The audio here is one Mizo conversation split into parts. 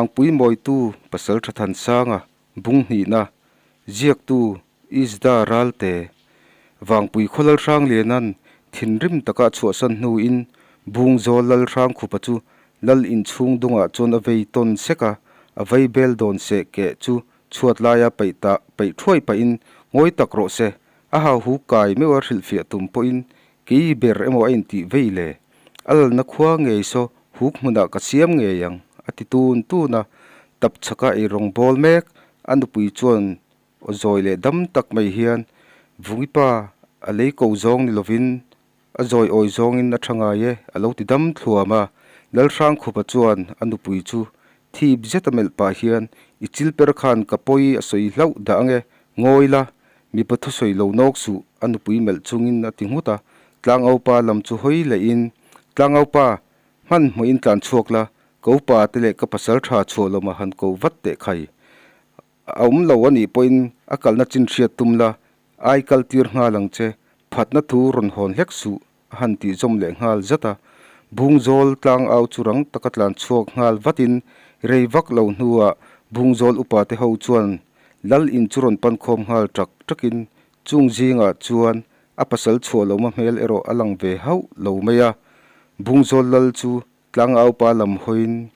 Vangpui Mawitu Pasal Thathansanga bung hnihna ziaktu Isda Ralte Vangpui khaw Lalhranglianan thinrim taka a chhuahsan hnuin Bungzawl Lalhrangkhupa chu Lal inchhung dungah chuan a vei tawn sek a, a vei bel dawn seh keh chu chhuat laia peih ta peih thuai pahin ngawi tak rawh se, a hauhu kai meuh a hrilhfiah tum pawhin kei ber emaw a intih vei le. A lalna khua ngei saw huk hmunah ka siam ngei ang, a ti tun tun a. Tap chhaka ei rawng bawl mek, a nupui chuan aw zawi leh dam tak mai hian Vungipa a lei ko zawng ni lovin a zawi awi zawngin a tha ngai e, a lo ti dam thluam a. Lalhrangkhupa chuan a nupui chu thip zet a melh pah hian, I chil per khan ka pawi a sawi hlauh dah ange, ngawi la, Mipa thusawi lo nawk suh, a nupui melh chungin a ti nghut a. Tlangaupa lam chu hawi lehin, Tlangaupa, hmanhmawhin tlan chhuak la, ka upa te leh ka pasal tha chhuah lo mah han ko vat teh khai. A awm lo a nih pawhin a kalna chin hriat tum la, ai kal tir nghal ang che, phatna thu rawn hawn hlek suh, a han tih zawm leh nghal zat a. Bungzawl tlangau chu rang taka tlan chhuak nghal vatin rei vak lo hnuah Bungzawl upa te ho chuan Lal in chu rawn pan khawm nghal ṭak ṭakin chung zingah chuan a pasal chhuah lohma hmel erawh a lang ve hauh lo mai a. Bungzawl Lal chu tlangaupa lam hawiin,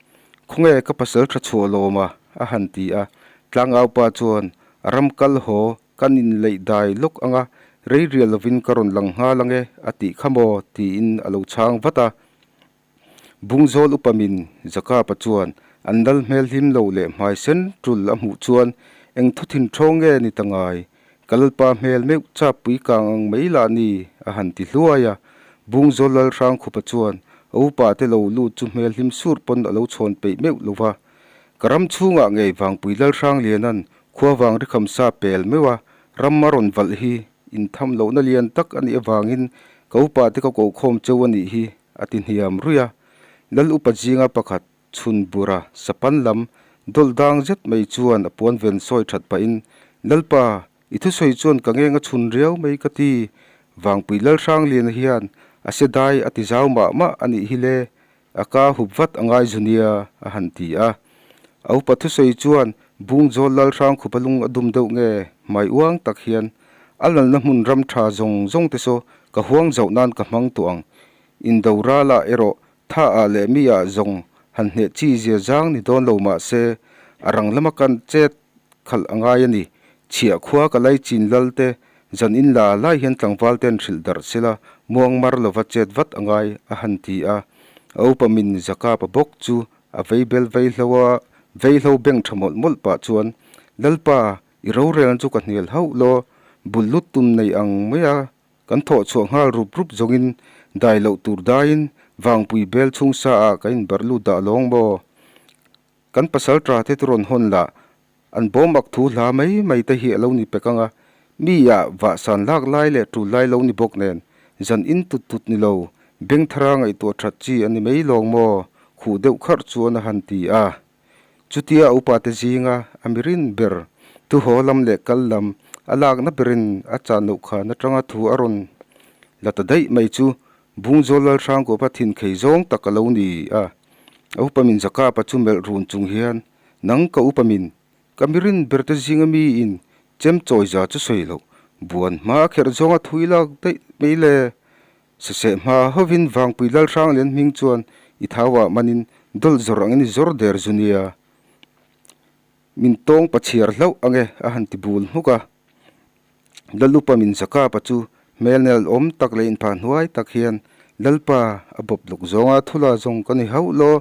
Khawnge ka pasal ṭha chhuah lawma? a han ti a. Tlangaupa chuan, A ram kal haw Kan inleih dai lawk anga rei rial lovin ka rawn lang nghal ange a tih kha maw? tiin a lo chhang vat a. Bungzawl upa min Jakapa chuan an lal hmel hlim lo leh hmai sen tul a hmuh chuan eng thu thin thawng nge ni ta ngai? Ka lalpa hmel meuh chap pui kang ang mai lah ni a han ti hluai a. Bungzawl lal Hrangkhupa chuan a upa te lo lut chu hmel hlim sur pawn a lo chhawn peih meuh lo va. Ka ram chhungah ngei Vangpui Lalhranglianan khua vang ri kham sa pel meuh a, ram a rawn valh hi intham lohna lian tak a nih avangin ka upa te ka kohkhawm cheu a nih hi, a ti hniam ruih a. Lal upa zinga pakhat chhun bura sapan lam dawlh dang zet mai chuan a puan ven sawi that pahin, Lalpa, i thusawi chuan ka ngeng a chhun riau mai ka ti, Vangpui Lalhrangliana hian a se dai a ti zau mah mah a nih hi le, A ka hup vat a ngai zu nia, a han ti a. A upa thusawi chuan Bungzawl Lalhrangkhupa lung a dum deuh nge hmai uang tak hian a lalna hmun ram tha zawng zawng te saw ka huang zauh nan ka hmang tawh ang. Indo ralah erawh tha ah leh mi ah zawng han hneh chi zia zang ni dawn lo mah se a rang lama kan chet khalh a ngai a ni. Chhiah khua ka lai chin lal te zan in la lai hian tlangval ten hrilh darh sela muang mar lova chet vat a ngai a han ti a. A upa min Jakapa bawk chu a vei bel vei hlo a, vei hlo beng tha mawlh mawlh pah chuan, Lalpa, i rorelna chu ka hnial hauh law, bul lut tum nei ang mai a, kan thawh chhuah nghal rup rup zawngin dai loh tur daiin vangpui bel chhung sa ah ka inbarh lut dah lawng maw? Kan pasal tla te chu rawn hawn lah, an bawm ak thu hla mai mai te hi a lo ni pek ang a, mi ah vahsan lak lai leh tul lai lo ni bawk nen, zan in tut tut ni lo, beng thara ngaihtuah that chi a ni mai lawng maw, khuh deuh kharh chuan a han ti a. Chutia a upa te zinga a mirin ber, thu haw lam leh kal lam a lakna berin a chan loh khan atanga thu a rawn la ta daih mai chu Bungzawl Lalhrangkawpa thin khei zawng tak a lo ni a. A upa min Jakapa chu melh run chung hian, Nang ka upa min, ka mirin ber te zinga mi in chem chawi za chu sawi loh, buan hma a kherh zawnga thui lak daih mai le. Seseh hma hovin Vangpui Lalhranglian hming chuan i thauah manin dawlh zawr angin i zawr der zu nia. Min tawng pa chhiar hlauh ange a han ti bul hmuk a. Lalupa min Jakapa chu hmel nel awm tak leh inphah hnuai tak hian, Lalpa, a bawp luk zawnga thula zawng ka ni hauh law,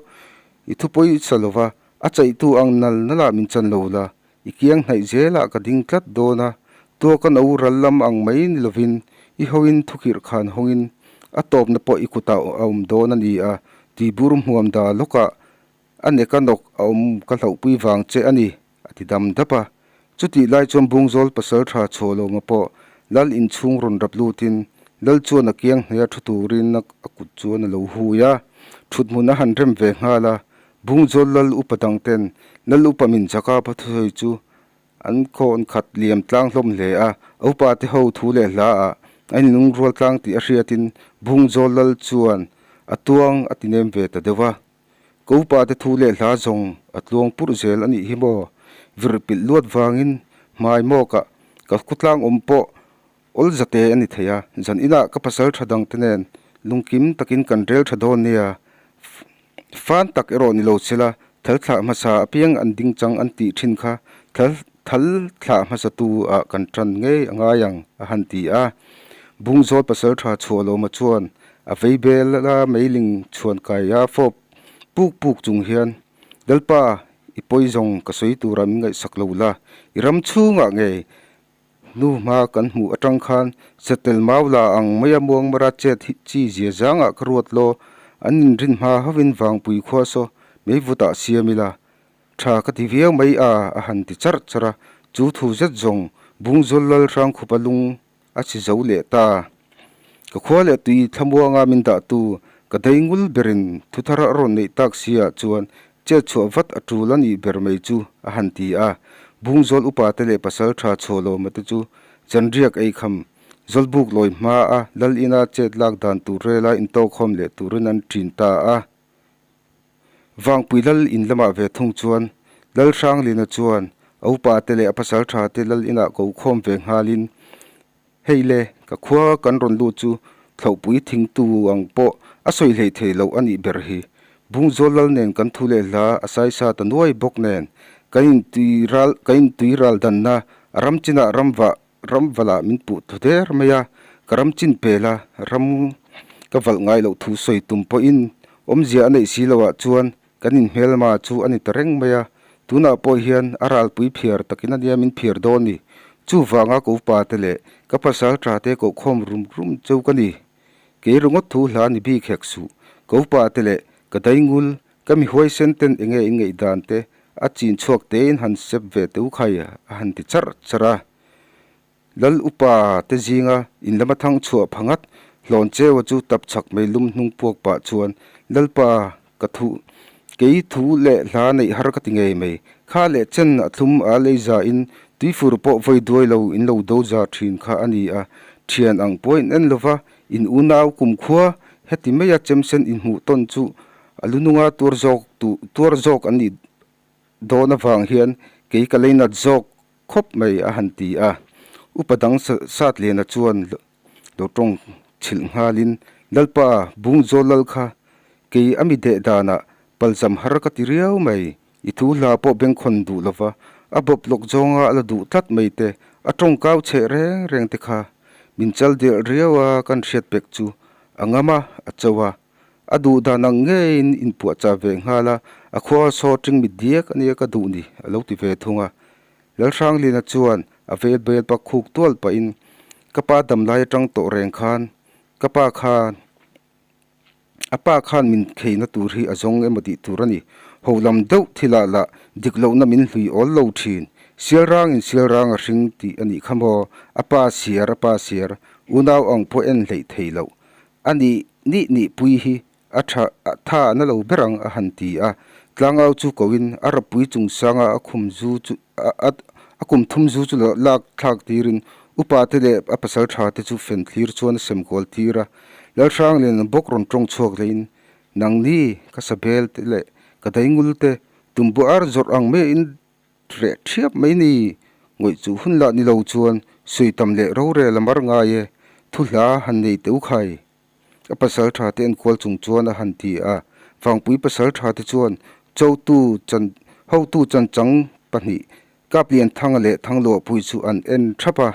i thupawi sa lova, a chaihtu ang nal nalah min chan lo la, i kiang hnaih zelah ka ding tlat dawn a, tuaka no ral lam ang mai ni lovin i hoin thukhirh khan hawngin a tawpna pawh i kutah a awm dawn a ni a, tibur hmuam da lawkah a neka nawk a awm ka hlauhpui vang che a ni, a ti dam dap a. Chutih lai chuan Bungzawl pasal tha chhuah lo ma pawh Lal inchhung rawn rap lutin Lal chuan a kiang hnaia thu turin a kut chuan a lo hui a, thut hmun a han rem ve nghal a. Bungzawl Lal upa dang ten Lal upa min chaka pathusawi chu an khawn khat liam tlang hlawm hle a, a upa te ho thu leh hla ah a inlungrual tlang tih a hriatin Bungzawl Lal chuan a tuang a ti nem ve ta deuh a. Ka upa te thu leh hla zawng a tluang purh zel a nih hi maw? Vir pilh luat vangin hmai mawkah ka khawtlang awm pawh awl zate a ni thei a, zan inah ka pasal tha dang te nen lungkim takin kan rel tha dawn nia. Fan tak erawh ni lo sela, thal thlah hmasa apiang an ding chang an tih thin kha thal thal thlah hmasa tu ah kan tan ngei a ngai ang a han ti a. Bungzawl pasal tha chhuah lawma chuan a vei bel a meiling chhuan kai a fawp puk puk chung hian, Lalpa, i pawi zawng ka sawi tura min ngaihsak lo la, i ram chhungah ngei hnu hma kan hmuh atang khan Setel mau la ang maia muangmara chet hi chi zia zangah ka ruat law, an inrin hma hovin vangpui khua saw mei vutah siam ila, tha ka ti viau mai a, a han ti charh charh a, chu thu zet zawng Bungzawl lal Hrangkhupa lung a chi zo leh ta. Ka khua leh tui thlamuanga min dahtu ka dei ngul berin thuthar a rawn neih tak si ah chuan chet chhuah vat a tul a nih ber mai chu a han ti a. Bungzawl upa te leh pasal tha chhuahlawma te chu zanriak ei kham Zawlbuk lawi hma a lal ina chet lak dan tur rela intawkkhawm leh turin an ṭin ta a. Vangpui lal in lamah ve thung chuan Lal Hranglina chuan a upa te leh a pasal tha te lal inah ko khawm ve nghalin, Hei le, ka khua kan rawn lut chu thlauhpui thingtu ang pawh a sawi hlei thei loh a nih ber hi. Bungzawl lal nen kan thu leh hla a saisa ta nuai bawk nen kan intui ral kan intui ral danna a ram chinah ramvah Ram valah min puh thaw der mai a, ka ram chin pela ram ka valh ngai loh thu sawi tum pawhin awmzia a neih si loh ah chuan kan inhmelma chu a ni ta reng mai a, tunah pawh hian a ralpui phiar takin a nia min phiar dawn ni. Chuvanga ka upa te leh ka pasal tha te kohkhawm rum rum cheu ka ni. Kei ringawt thu hla ni bik hek suh, ka upa te leh ka daingul Ka mi huaisen ten enge in ngaih dan te a chin chhuak tein han sep ve teu khai a han ti charh charh a. Lal upa te zinga in lama thang chhuah phangat hlawn cheua chu tap chhak mai lum hnung puak pah chuan Lalpa ka thu kei thu leh hla neih har ka ti ngei mai. Kha leh chen a thlum a lei za in tuifur pawh vawi duai lo in lo do za thin kha a ni a. Thian ang pawh in en lova in unau kumkhua heti maia chemsen inhmuh tawn chu A lu nunga tuar zawk tu tuar zawk an nih dawn avang hian kei ka leinat zawk khawp mai a han ti a. Upa dang Satlena chuan lo tawng chhilh nghalin, Lalpa, Bungzawl lal kha kei a mi deh danah palzam har ka ti riau mai. I thu hla pawh bengkhawn duh lova a bawp lawk zawnga a la duh tlat mai te, a tawngkau chheh reng reng te kha min chal delh riau a kan hriat pek chu a ngam a, a cho a. A duh dan ang ngeiin inpuahchah ve nghal a, a khua saw ṭing mit diak a nia ka duh ni, a lo ti ve thung a. Lalhranglina chuan a vel bel pak khuk tual pahin, Ka pa damlai aṭang tawh reng khan, ka pa khan, a pa khan min kheina tur hi a zawng emaw tih tur a ni. Ho lam deuh thilah lah dik lohna min hlui awl lo ṭhin. Sial rangin sial rang a hring tih a nih kha maw? A pa siar, a pa siar, unau ang pawh en hleih thei loh. A nih nih nih pui hi a tha tha na lo ber ang a han ti a. Tlangau chu koin a rapui chung sanga a khum zu chu a a kum thum zu chu lak thlak tirin upa te leh a pasal tha te chu fen thlir chuan a sem kual tir a. Lalhrang lian bawk rawn tawng chhuak leiin nangni ka sabel te leh ka daingul te tumbu ar zawrh ang maiin Reh thiap mai ni, ngawih chu hun lah ni lo chuan sawi tam leh rorel a mar ngai e, thu hla han nei teu khai. A pasal tha te enkual chung chuan a han ti a, Vangpui pasal tha te chuan chotu chan hotu chanchang pahnih Kaplianthanga leh Thangluahpui chu an en thap a.